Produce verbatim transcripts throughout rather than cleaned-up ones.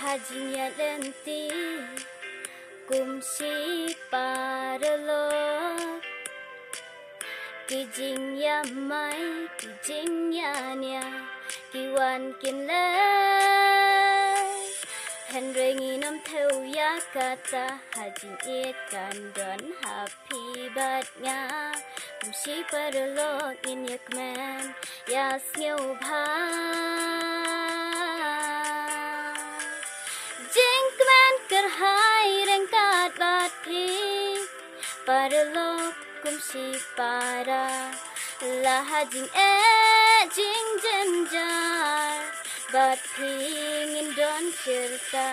Ha jingïaid lynti kum shi paralok, ki jingïamai, ki jingïania, ki wan kin leh. Hynrei ngin ym thew ïa kata, ha jingïeit kan don ha phi bad nga. Kum shi paralok ngin ïa kmen, ïa sngewbha. Jingkmen kyrhai ryngkat bad phi, paralok kum shi para. La ha jingeh jingjynjar, bad phi ngin don shirta.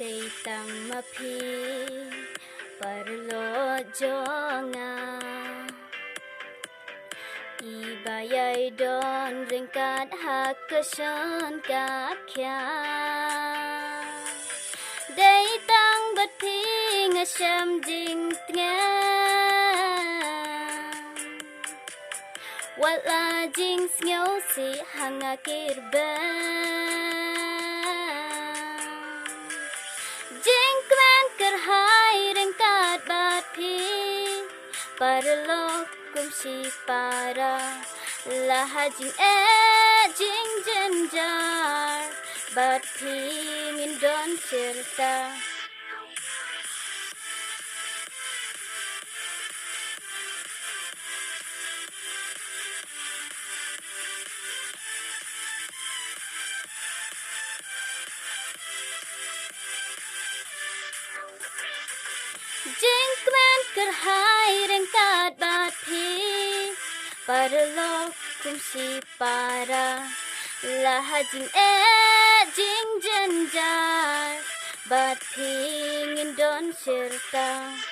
Dei tang ma phi, paralok jong nga, iba ïai don ryngkat ha ka shon ka khia. Dei tang bad phi nga shem jingtngen, wat la jingsngewsih ha nga kyrben. Jingkmen kyrhai ryngkat bad phi, paralok kum shi para. La ha jingeh jingjynjar, bad phi ngin don shirta. Jingkmen kyrhai ryngkat bad phi, paralok kum shi para. La ha jingeh jingjynjar, bad phi ngin don shirta.